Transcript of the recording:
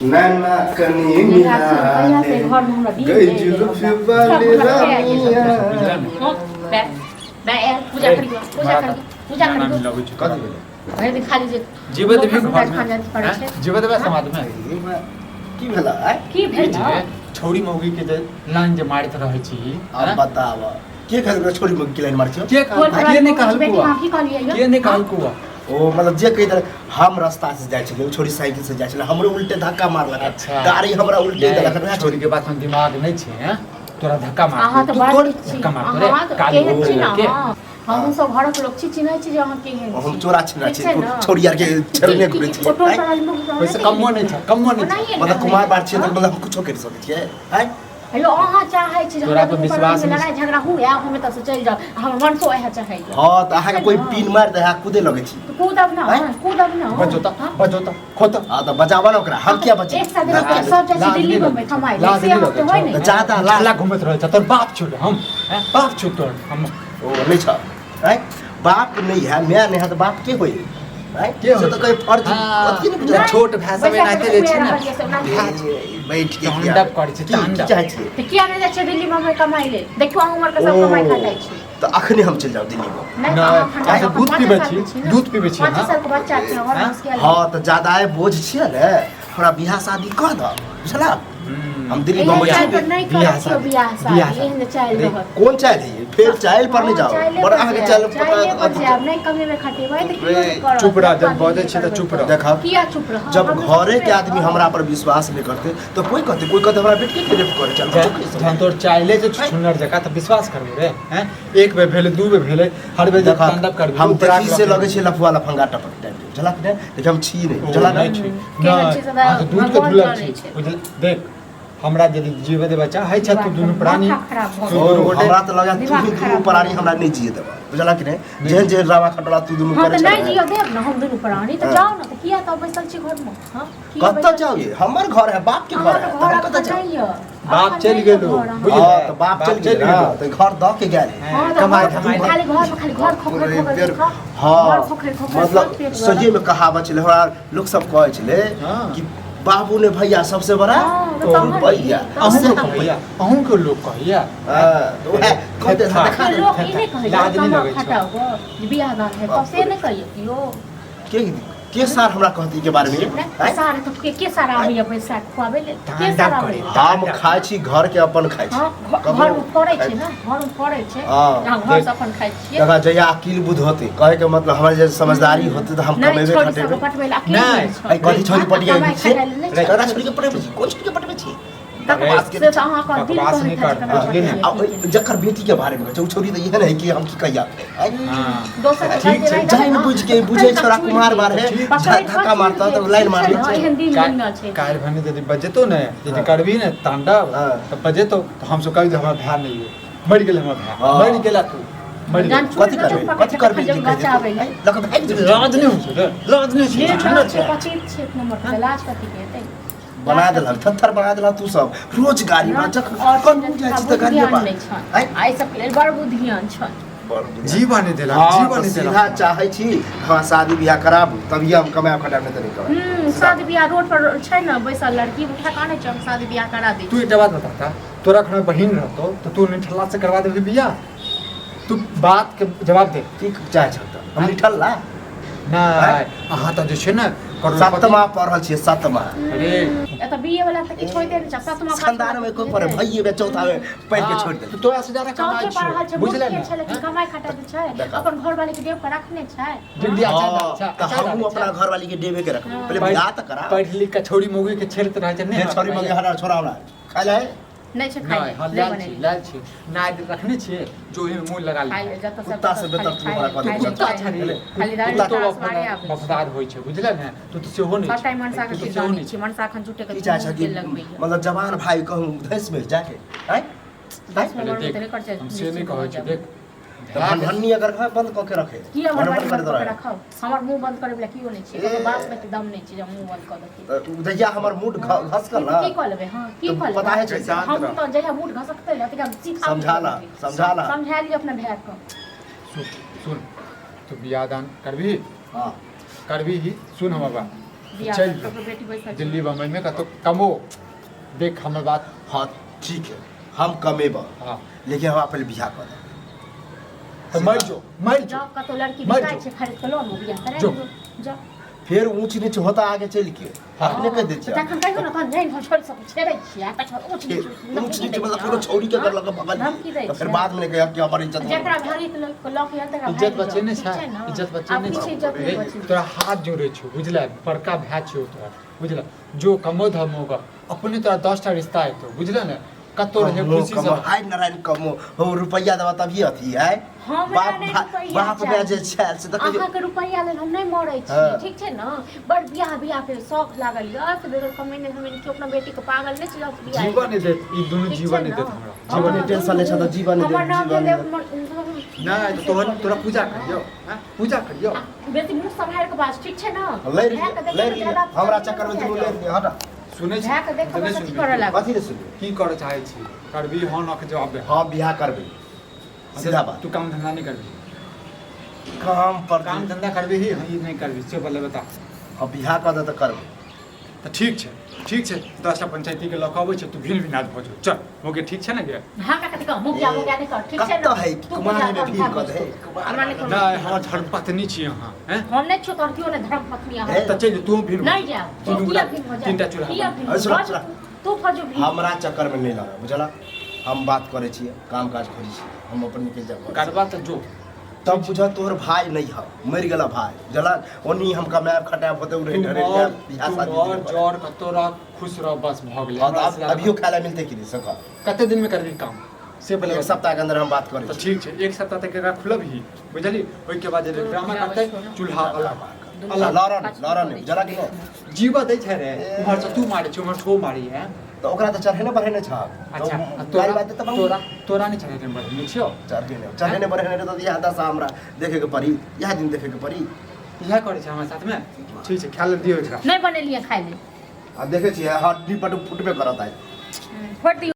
नैना कनी मिला कहिया से घर में हमरा गई जुल्फ वाली रानिया। पूजा करी, पूजा करी, पूजा ना करी। मिलाबै छै। कथी भेलै? भरि दिन खाली जे जीवे देबही लोक घर खान में जाइत पड़ै छै। हैं? जीवे देबै समाज में? की भेलै आय? की भेल? जे छौड़ी मौगी के जे लाइन जे मारैत रहै छी। आब हैं? बताब, के कहलक छोरी में की लाइन मारै छियौ? के तोहर कहल? के नहि बेटी कहलकौ? अहाँ की कहलियै यौ? के नहि कहलकौ? ओ मतलब जे कहि देलक, हम रास्ता से जाइ छलियै, ओ छोरी साइकिल से जाइ छलै, हमरो उल्टे धक्का मारलक। अच्छा। गाड़ी हमरा उल्टे देलक नहि, वएह छोरी के बात में दिमाग नहि छै, हैं? तोरा धक्का मार अहाँ तऽ तू बड़ तोड़ नीक छी। धक्का मारतो रे, अहाँ तऽ काली केहन छी ने के? अहाँ? हमहूँ सब घरक लोक छी, चिन्है छी जे अहाँ केहन हम छी। चोरा छिना ठीक छी छै ने? छोरी आर के छेड़ने घुरै ओ छियै टोल आँय? पर आदमी लोक ओहिसँ कमो नहि छै, कमो नहि छै। ओनाहिए ने। मतलब कुमार बार छियै तऽ मतलब हम कुछो करि सकै छियै आँय? हेलो, अहाँ चाहै छी जे तोरा हमरा पर दुनू विश्वास प्राणीमे नहि। लड़ाइ झगड़ा हुए, हम एतऽ से चलि जाउ, हमर मनसो इएह चाहैए। हँ, तऽ अहाँके कोइ पिन मारि दे, अहाँ कूदे लगै छी। तऽ कूदब ने। आँय? कूदब ने। बजोता हाँ? बजोता खोता। हँ, तऽ बजाबऽ ने ओकरा, हम किया बचे? एक साथ लोक सब जाइ छै दिल्ली बम्बई कमाइ लेल, लाज से नहि अहाँके लगै होइ छौ? नहि। तऽ जादा लाज लाला घुमैत रहै छै तोर बाप छौ हम, हैं? बाप छौ तोर हम। ओ नहि छ आँय? बाप नहि है, माय नहि है, तऽ बाप के होइ आँय? के होइ से तऽ कोइ फर्ज हाँ। अथी नहि बुझल। छोट भाय सब बैसा एनाहिते कऽ जे छै ने। खुआ रहल यऽ से ओनाहिते। ए, बैठ के तांडव किया? करै छै, की तांडव। की चाहै छियै? तऽ किया नहि जाइ छियै दिल्ली बम्बई कमाइ लेल? देखियौ, अहाँ उमरके सब ओ, कमाइ खटाइ छै। तऽ अखने हम चलि जाउ दिल्ली बम्बई? नहि, नहि, अहाँ एखन अहाँ एखन दूध पाँचे पीबै सालके छी, ने? दूध पीबै छी पाँचे अहाँ? सालके बच्चा छै और हाँ? मुश्किल। हँ, तऽ जादाए बोझ छियै ने, हमरा बियाह शादी कऽ दऽ, बुझला? हम दिल्ली एहन बम्बई चालि जेबै। पर नहि बियाह करै छियौ शादी, बियाह शादी, बियाह शादी। एहन चालि रे, रहत। कोन चालि है? फेर चालि पर नहि हँ, जाउ चाइले बड़ पर अहाँके जायब, चालि पता चाइले पर अथी जायब, नहि कमेबै खटेबै तऽ केओ नहि करत। चुप रह, जब धक्का बजै नहि छी तऽ करबै। चुप रह। देखब। किया चुप रह? जब हम घरे के चुपे आदमी रहब। हमरा पर विश्वास नहि करते तऽ कोइ कहते, कोइ कहते हमरा बेटी के रेप करे चल। जहन तोर चाइले जे छुछुनर जकाँ तऽ विश्वास करबै रे, हैं? एक बेर भेलै, दू बेर भेलै, हर बेर जे देखा, तांडव करबै हम उपरा देखी से लगै छै लफुआ लफंगा टपक टाइप के, बुझलक ने? लेकिन हम छी नहि, बुझलक नहि ने? छी। केहन नहि छी सदा अहाँ तऽ दूध के भगवान धुलल जानै छी छै। बुझल। देख, हमरा यदि जीवे देबऽ चाहै छ तू दुनू प्राणी माथा खराब भऽ तू ओ, दुनू गोटे हमरा तऽ लगा तू दिमाग ही दुनू खराब प्राणी भऽ हमरा नहि जिए देबऽ, बुझलक कि नहि? जेहन जेहन रावा खटोला तू दुनू हँ करै तऽ नहि छह जियऽ देब ने हम दुनू प्राणी तऽ हाँ। जाउ ने। तऽ किया तऽ बैसल छी घरमे? हँ, किया कतऽ बैसल जाउ छी? ये? हमर घर है, बाप के घर अहाँके है, तऽ घर हम कतऽ एखन जाउ? नहि यऽ। बाप एखन चलि नहि यऽ गेलो, घर अहाँके। बुझलियै? हँ, तऽ बाप चलि गेल, गेलो। तऽ घर दऽ के गेल। हँ, तऽ कमाइ घर- धमाइ खाली घरमे खाली घर खोखरि खोखरि खाउ। हँ घर खोखरि खोखरि खाउ, मतलब पेट भरत। सही में कहावत छलै, हमरा लोक सब कहै छलै हाँ। कि बाबू ने भैया सबसे बड़ा हँ, तऽ तहन रुपैया। की? अहूँके कहैया, अहूँके लोक कहैया। हाँ, तऽ उएह कहते हाँ। देखा तऽ लोक ई नहि कहैया लाज नहि कमाउ लगै छौ। खटाउ गऽ, जे बियाह दान है तब से नहि कहियो केओ। के के सार हमरा कहती के बारे में? नहि, आँय? सार तऽ के सार आबैया पैसा खुआबै लेल? के तांडव सार करे। आबैया? हम खाइ छी, घर के अपन खाइ छी। हँ, ककरो घरमे फड़ै छै ने, घरमे फड़ै छै। हँ, अहाँ घर से अपन खाइ छियै। देखा, जहिया अकिल बुद्ध होते, कहे के मतलब हमरा जे समझदारी होते, तऽ हम नहि कमेबे छोड़ी खटेबे। सबके पटबै लए अकेले नहि, छै। अइ कथी छोड़ी पटिया कमाइ छियै? खटाइ लए नहि छै। ककरा छोड़ी के पटबै छी? कोन छोड़ी के पटबै छी? बकवास से तऽ अहाँके दिल बकवास कहैत नहि हैत कर, जे ककरा बुझली ने? पटबै आ लए ओइ जकर बेटी के बारे में कहै छै, ओ छोरी तऽ एहन है कि हम की कहिया आँय? हाँ। दोसर के ठीक छै, गलती रहै जानि ने, बुझि के बुझै छोरा कुमार बार है, ठीक। पकड़ि धक्का मारता तऽ लाइन मार लै छै। एहन दिन दुनिया छै। काल्हि भने यदि बजेतो ने, यदि हाँ। करबी ने तांडव हाँ। तऽ बजेतो तऽ हमसब कहि हमरा भाय नहि यौ, मरि गेल हमर भाय। हाँ। मरि गेला तू, मरि जान गेल। कथी चूड़ी करबै? पकड़ि कथी करबै? जब जे कहि बचाबै देतै? आँय, लऽ कऽ भागि जेबै। लाज नहि होइ छै रे, लाज नहि होइ छै, छुछुनर छै छै। पचित छै एक नंबर के, लाज कथी के हेतै? बना देलक थत्थर बना देलक तू सब रोज गाड़ी बा जखन और कनू जाइ छी तऽ गाड़िए बा। नहि छनि आँय? आ एहि सबके लेल बड़ बुद्धियान छनि। बड़ बुझाइ। जीवन नहि देलक, हाँ, जीवन तऽ नहि सीधा देलक। चाहै छी हमरा शादी बियाह कराबू तभिए हम कमायब खटायब, नहि तऽ नहि कमायब। शादी बियाह रोड पर छै ने बैसल लड़की उठा कऽ आनै छै, हम शादी बियाह करा दै तू छी। एकटा बात बता, तोरा घर में बहिन रहतो तऽ तू निठल्ला से करवा देबही बियाह? तू बात के जवाब दे। की चाहै छह तऽ हम निठल्ला? नहि, अहाँ तऽ जे छै ने करोड़पति। सतमा पढ़ल छियै, सतमा। अरे एतऽ बीए वाला तऽ किछु होइते नहि छै, सतमा खानदान में कोइ पढ़े भैये बे चौथा में पढ़ि के छोड़ि हाँ, देलकै। तोरा से ज्यादा कमाइ चौथे पढ़ल छियौ छै, बुझले मूर्खे ने? छै लेकिन कमाइ खटाइ तऽ छै। देखा। अपन घरवाली के देव के रखने छै। डिग्री अच्छा हाँ, अच्छा तऽ हमहूँ अपना घरवाली के देबे के रखबै, पहिले बियाह तऽ करा। पढ़ लिख के छौड़ी मौगी के छेड़त रहै छै। नहि छोड़ी मौगी हरा छोड़ा हमरा खाइ ले। नहि छै खाइ नहि, हाँ लेल, लाल नहि छी बनेलियै। लाल छी नाद रखने छियै जो ओहिमे मुँह लगा खाइ ले। ले जतऽ सब कुत्ता से बेहतर तू हमरा कऽ दे। कुत्ता छै रे। खाली दालि कुत्तो तास मारे आबै छै। वफादार होइ छै, बुझले ने? तू तऽ सेहो नहि सबटा छै। मनसा के तू तऽ चीज सेहो जानै नहि छी, मनसा एखन झूठे के की चाहै छह कि तेल लगबैया। मतलब जवान भाई कहूँ धैस में जाके आँय? आँय? दस अरे नंबर में देख, तऽ नहि कर हम से नहि कहै छी, देख। तऽ भनभन्नी अगर घर बंद कऽ के रखे। की हमर भनभन बंद करैत कऽ के रहै। रखब? हमर मुंह बंद करे वाला केओ नहि छै। ककरो बाप में तऽ दम नहि छै जे हम मुंह बंद कऽ देती। तऽ जहिया हमर मूड घसकल की ने कऽ लेबै? हँ, की तऽ कऽ लेबै? पता है छै। हम तऽ जहिया मूड घसकतै ने तहिया हम सीधा समझा ला, समझा ला। समझा लिअ अपना भाय के। सुन सुन, तू बियाह दान करबही? हाँ। करबी ही? सुन हमर बात। बियाह चलि ककरो बेटी बैसल छै। दिल्ली बम्बई में कतौ कमो देख हमर बात। हाँ ठीक है, हम कमेबा। हाँ। लेकिन हमरा पहले बियाह कर दे। तऽ मरि जो, मरि जो। जाओ कतौ लड़की मरि बिकाइ जो। छै, खरीद के लो ने, बियाह करा जो। लियौ। जाओ। फेर ऊंच नीच होता आगे चल के। हाँ। अपने कह दे छियै। तखन कहियो ने, तहन जानि हम छोड़ि सब छेड़ै छियै आ तखन ऊँच नीच ऊंच नीच मतलब कोनो छौरी के कर लगे भगल धमकी दै तऽ फेर छियै। बाद में कहिया कि हमर इज्जत जकरा भारी के लऽ के आयल तकरा इज्जत भागि बचेने जाउ, छै ठीक ने? इज्जत बचेने आब किछु इज्जत नहि छै बचै। तोरा हाथ जोड़े छौ, बुझले? बड़का भाय छौ तोरा, बुझले? जो कमो धमोगा अपने तोरा 10टा रिश्ता एतो, बुझले ने? कतौ रहे कमो खुशी कमो से। हाय नारायण कमो हो रुपैया देबा तभी अथी है। हमरा बाप नहि रुपैआ बाप माय जे चाही। छै से तऽ कहियो अहाँके रुपैआ लेल हम नहि मरै छी। हाँ। ठीक छै ने? बड़ बियाह बियाह के शौक लागल यऽ से बेगर कमेने धमेने केओ अपना बेटी के पागल नहि छै जे बियाह जीवन नहि देत ई दुनू, ठीक जीवन छै नहि ने? देत हमरा। हाँ, जीवन नहि टेंशन लै छै तऽ जीवन नहि देत, हमर नाम जीवन भेलै नहि नहि तऽ तोहर तोरा पूजा करियौ, हैं? पूजा करियौ। बेसी मुँह सम्हारि के बाज, ठीक छै ने? लड़ि भाय के लिअ, देखै लड़ि तऽ लिअ। ज्यादा हमरा चक्कर चक्कर में बुझा दुनू जाउ। लड़ि लिअ, हटा। सुनै छी? भाय के देखबै नहि तऽ की सुनबही? करऽ लागत? कथी नहि सुनबै? की करऽ चाहै छी? करबी हँ न के जवाब दे। हाँ बियाह करबै, सीधा बात। तू काम धंधा नहि करबी? काम पर काम धंधा करबी ही हँ ई नहि करबी से पहिले बता। हाँ बियाह कऽ दे तऽ करबै। तऽ ठीक छै, ठीक छै, 10टा पंचायती के लऽ कऽ अबै छै, तू भिन भिनाज भऽ जो, चल मोगे, ठीक छै ने गे? हमरा कथी कह मुखिया मुखिया नहि कर, ठीक छै ने? कतऽ है तू कुमार पूजा में कर, भीड़ खा कऽ दे बुझ। हमरा नहि कोनो नहि, हमर धर्मपत्नी छी अहाँ, हैं? हम नहि छियौ तोहर केओ नहि धर्मपत्नी अहाँ। हे, तऽ चलि जो, तू भीड़ नहि जायब। तीनू किया गोटा भीड़ हो जायब? तीनटा चूल्हा किया बना। भीड़ अरे हो सुना, जायब? सुना। तू फजू भीड़। हमरा चक्कर में नहीं लगा, बुझला? हम बात करै छियै, काम काज खोजै छियै, हम अपन निकलि जाब घरसँ। करबा तऽ जो। तब बुझ तोहर भाय नहीं है, मरि गेला भाय, बुझला? ओनी हम कमायब खटायब होते उड़े तू ढरे मर, जायब, बियाह तू शादी मर, दिने पर। जर कतौ रह, खुश रह, बस भऽ गेलै। हाँ, तऽ हमरा अब से ज्यादा अभियो खाय ला मिलतै कि नहीं से कह। कते दिन में करबी काम से पहिले एक बता। सप्ताह के अंदर हम बात करै तऽ छी। ठीक छै, एक सप्ताह तक एकरा खुलबही, बुझली? ओहिके बाद जे ड्रामा दुनू करतै खिलाबै चूल्हा अलग दुनू अलग। लड़ऽ नहि, लड़ऽ नहि, बुझला कि नहि? जीवा दै छै रे, उम्हर से तू मारै छै, उम्हर से ओ मारै है। तऽ ओकरा तऽ चढ़ेने बढ़ेने छह। अच्छा, आ गाड़ी तोरा बात तऽ तोरा तोरा नहि चढ़ेने बढ़ेने छियौ? चढ़ेने बढ़ेने रहतौ तऽ इएह दशा हमरा देखे के पड़ी, इएह दिन देखे के पड़ी। इएह करै छै हमरा साथमे। ठीक छै, खाय लए दियौ एकरा। नहि बनेलियै खाय लेल। आ देखै छियै हड्डी पटु फुटबे करत आइ। फोड़ि दियौ।